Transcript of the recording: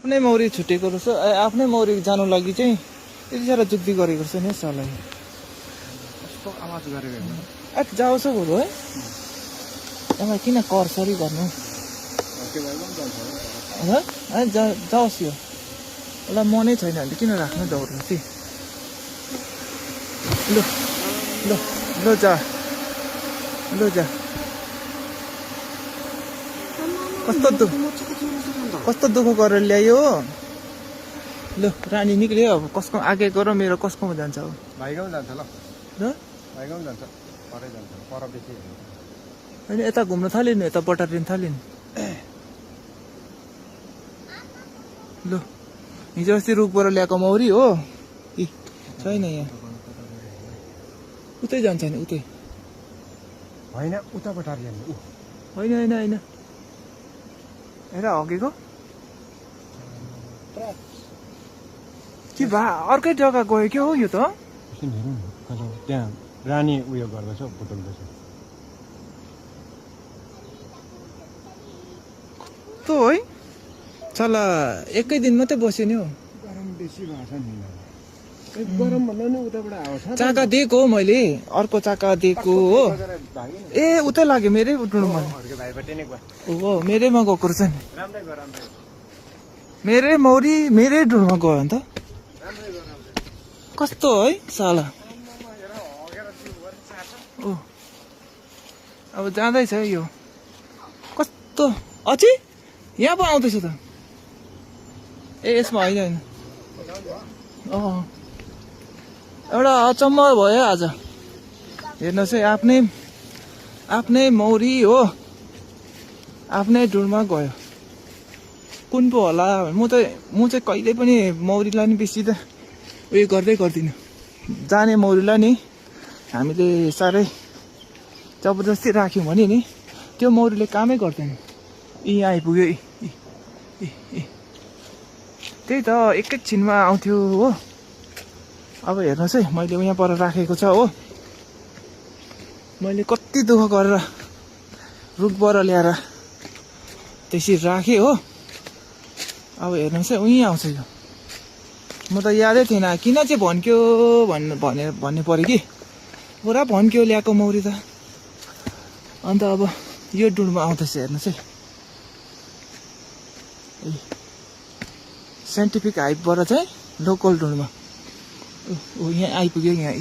आफ्नै मौरी छुटेको रहेछ आफ्नै मौरी जानु लागि चाहिँ यति साह्रो जुक्ति गरेको रहेछ नि साला कस्तो आवाज गरेको हेर्नु जाओस् हौ बरु है यसलाई किन करसरी गर्नु त्यो भएर पनि जान्छ जाओस् यो यसलाई मनै छैन भने किन राख्नु जबरजस्ती ल ल ल जा ल जा कस्तो दुःख गरेर ल्यायो ल रानी निक्ल्यो अब कसको आगेको र मेरो कसकोमा जान्छ अब भाइगाउँ जान्छ ल ल भाइगाउँ जान्छ परै जान्छ पर बेसी होइन यता घुम्न थाल्यो नि यता बटारिन थाल्यो नि ल हिजो अस्ति रुखबाट ल्याएको मौरी हो ए छैन यहाँ उतै जान्छ नि उतै होइन उताबाट हेर्नु होइन होइन होइन हेर हगेको के भा अर्कै जग्गा गयो क्या हो यो त हेरौँ न त्यहाँ रानी उयो गर्दैछ बुटुल्दैछ त है चला एकै दिन मात्रै बस्यो नि हौ गरम बेसी भएको छ नि गरम भन्दा नि उताबाट आउँछ चाका दिएको हो मैले अर्को चाका दिएको हो ए उतै लाग्यो मेरै उठ्नुमा हो मेरैमा गएको रहेछ नि मेरै मौरी मेरै डुलमा गयो अन्त कस्तो है साला ओ अब जाँदैछ यो कस्तो अझै यहाँ पो आउँदैछ त ए यसमा होइन होइन एउटा अचम्म भयो आज हेर्नुहोस् है आफ्नै मौरी हो आफ्नै डुलमा गयो कुन पो होला म चाहिँ कहिले पनि मौरीलाई नि बेसी त उयो गर्दिनँ जाने मौरीलाई नि हामीले साह्रै जबरजस्ती राख्यौँ भने नि त्यो मौरीले कामै गर्दैन यहाँ आइपुग्यो त्यही त एकैछिनमा आउँथ्यो हो अब हेर्नुहोस् है मैले यहाँ पर राखेको छ हो मैले कति दुःख गरेर रुखबाट ल्याएर त्यसरी राखेँ हो अब हेर्नुहोस् है उहीँ आउँछ यो म त यादै थिएन किन चाहिँ भन्क्यो भन्ने पऱ्यो कि पुरा भन्क्यो ल्याएको मौरी त अन्त अब यो डुलमा आउँदैछ हेर्नुहोस् है साइन्टिफिक हाइपबाट चाहिँ लोकल डुलमा यहाँ आइपुग्यो यहाँ